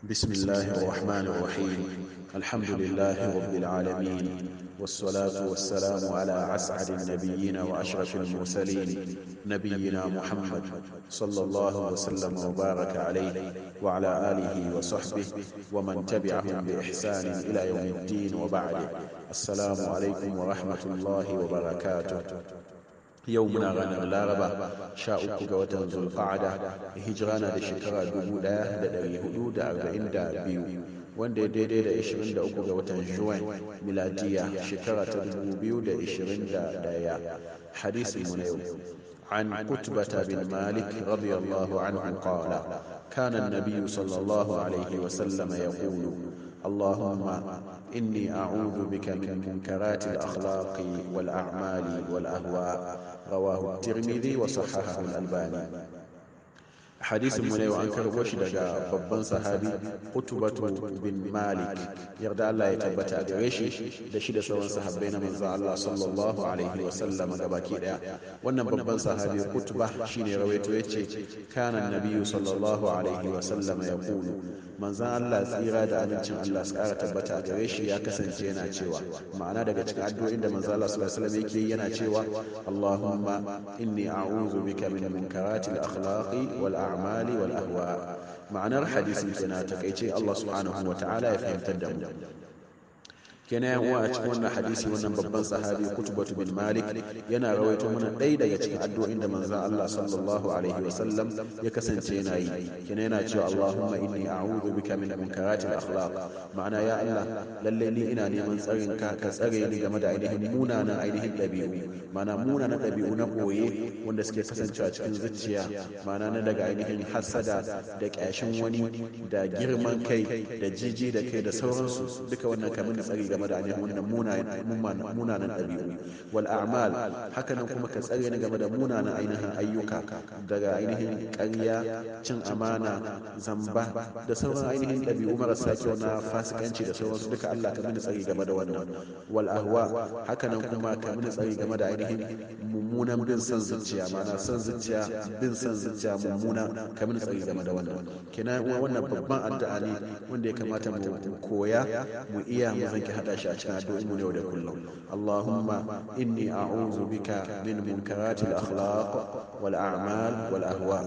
بسم الله الرحمن الرحيم. الحمد لله رب العالمين، والصلاة والسلام على أسعد النبيين وأشرف المرسلين، نبينا محمد صلى الله وسلم وبارك عليه وعلى آله وصحبه ومن تبعهم بإحسان إلى يوم الدين، وبعد. السلام عليكم ورحمة الله وبركاته. Yau muna ranar Laraba, 13 ga watan Zulqa'ada, hijira na da shekara 1442, wanda ya daidai da 23 ga watan Juwan, miladiya shekara ta 2021. Hadisin mu na yau: عن قتبة بن مالك رضي الله عنه قال: كان النبي صلى الله عليه وسلم يقول: اللهم إني أعوذ بك من منكرات الأخلاق والأعمال والأهواء. رواه الترمذي وصححه الألباني. Hadisin mu ne an karɓo shi daga babban sahabi Qutbatu bin Malik, yarda Allah ya tabbata a gare shi da shi da sauran sahabbai na manzon Allah sallallahu alaihi wa sallam gabaki daya. Wannan babban sahabi Qutba shine rawaito, yace: kana nabiyyu sallallahu alaihi wa sallam yaqulu, manzon Allah tsira da amincin Allah su kara tabbata a gare shi ya kasance yana cewa, ma'ana daga cikin addu'o'in da manzon Allah sallallahu alaihi wa sallam yake, yana cewa: Allahumma inni a'udhu bika min munkaratil akhlaqi wal a'mali wal ahwa. Ma'anar hadisin kenan takaice. Allah subhanahu wa ta'ala ya fahimtar da mu. Kenan yan uwa, a cikin wannan hadisi, wannan babban sahabi Kutubatu bin Malik yana rawaito mana ɗaya daga cikin addu'o'in da manzon Allah sallallahu alaihi wa sallam ya kasance yana yi. Kenan yana cewa: Allahumma inni a'udhu bika min munkaratil akhlaq, ma'ana ya Allah, lalle ni ina neman tsarin ka, ka tsare ni game da ainihin munanan ainihin ɗabi'u, ma'ana munanan ɗabi'u na koye wanda suke kasancewa cikin zuciya, ma'ana na daga ainihin hasada da ƙyashin wani da girman kai da jiji da kai da sauransu duka. Wannan kamar tsari game da ainihin wannan munanan ɗabi'u. Wal a'mal, hakanan kuma ka tsare ni game da munanan ainihin ayyuka, daga ainihin ƙarya, cin amana, zamba da sauran ainihin ɗabi'u marasa kyau na fasikanci da sauransu duka. Allah, ka mini tsari game da wannan. Wal ahwa, hakanan kuma ka mini tsari game da ainihin mummunan bin son zuciya, ma'ana son zuciya, bin son zuciya mummuna, ka mini tsari game da wannan. Kenan wannan babban addu'a ne wanda ya kamata mu koya, mu iya, mu zanki hada shi a cikin addu'o'in mu yau da kullum. Allahumma inni a'udhu bika min munkaratil akhlaq wal a'mal wal ahwa.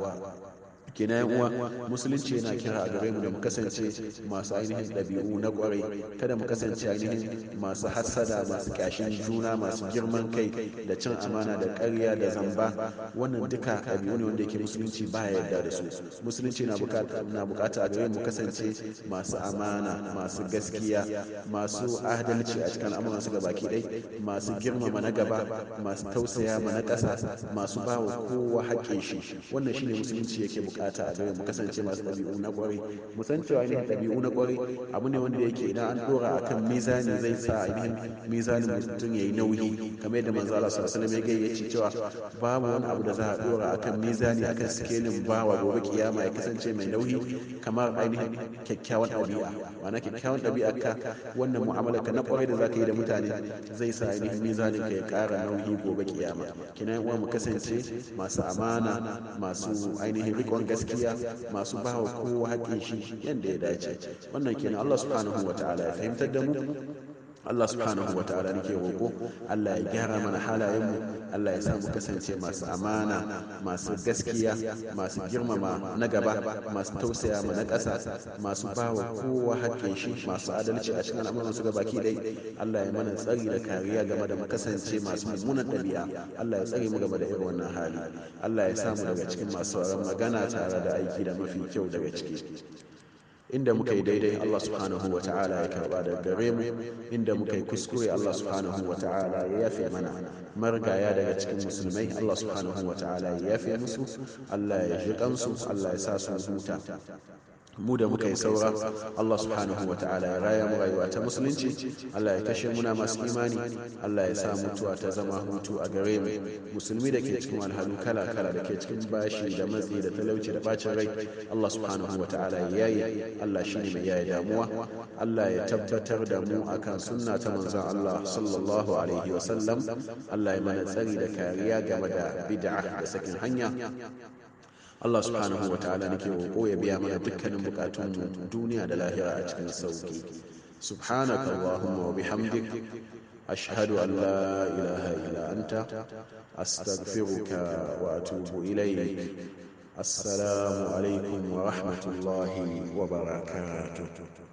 Kenan uwa, musulunci yana kira a gare mu da mu kasance masu ainihin ɗabi'u na ƙwarai. Kada mu kasance ainihin masu hassada, masu ƙyashin juna, masu girman kai da cin amana da ƙarya da zamba. Wannan duka ɗabi'u ne wanda yake musulunci baya yarda da su. Musulunci na bukata a gare mu kasance masu amana, masu gaskiya, masu adalci a cikin al'amuran su gabaki ɗai, masu girmama na gaba, masu tausaya ma na ƙasa, masu ba wa kowa haƙƙin shi. Wannan shine musulunci yake bukata a gare mu, kasance masu ɗabi'u na ƙwarai. Mu san cewa ainihin ɗabi'u na ƙwarai abu ne wanda yake idan an ɗora akan mizani zai sa ainihin mizanin mutum ya yi nauyi, kamar yadda manzo Allah sallallahu alaihi wasallam ya gayyace cewa babu wani abu da za a ɗora akan mizani, akan sikelin bawa gobe kiyama, ya kasance mai nauyi kamar ainihin kyakkyawan ɗabi'a. Ma'ana kyakkyawan ɗabi'a ka, wannan mu'amalar ka na ƙwarai da zaka yi da mutane, zai sa ainihin mizanin ka ya ƙara nauyi gobe kiyama. Kenan uwa, mu kasance masu amana, masu ainihin riƙon gaskiya, masu ba wa kowa haƙƙin shi yadda ya dace. Wannan kenan. Allah subhanahu wa ta'ala ya fahimtar da mu. Allah subhanahu wa ta'ala nake roƙo, Allah ya gyara mana halayenmu, Allah ya sa mu kasance masu amana, masu gaskiya, masu girmama na gaba, masu tausaya ma na ƙasa, masu ba wa kowa haƙƙin shi, masu adalci a cikin al'amuran su gabaki ɗai. Allah ya mana tsari da kariya game da mu kasance masu mummunan ɗabi'a. Allah ya tsare mu game da irin wannan hali. Allah ya sa mu daga cikin masu sauran magana tare da aiki da mafi kyau daga ciki. Inda muka yi daidai, Allah subhanahu wa ta'ala ya karba daga gare mu. Inda muka yi kuskure, Allah subhanahu wa ta'ala ya yafe mana. Marigaya daga cikin musulmai, Allah subhanahu wa ta'ala ya yafe musu, Allah ya ji kansu, Allah ya sa su huta. Mu da muka yi saura, Allah subhanahu wa ta'ala ya raya mu rayuwa ta musulunci. Allah ya kashe muna masu imani. Allah ya sa mutuwa ta zama hutu a gare mu. Musulmi da ke cikin walhalu kala kala, da ke cikin bashi da matsi da talauci da bacin rai, Allah subhanahu wa ta'ala ya yaye. Allah shine mai yaye damuwa. Allah ya tabbatar da mu akan sunna ta manzon Allah sallallahu alaihi wa sallam. Allah ya mana tsari da kariya game da bid'a da sakin hanya. Allah subhanahu wa ta'ala nake roƙo ya biya mana dukkanin bukatunmu duniya da lahira a cikin sauki. Subhanaka Allahumma wa bihamdik, ashhadu an la ilaha illa anta, astaghfiruka wa atubu ilayk. Assalamu alaikum wa rahmatullahi wa barakatuh.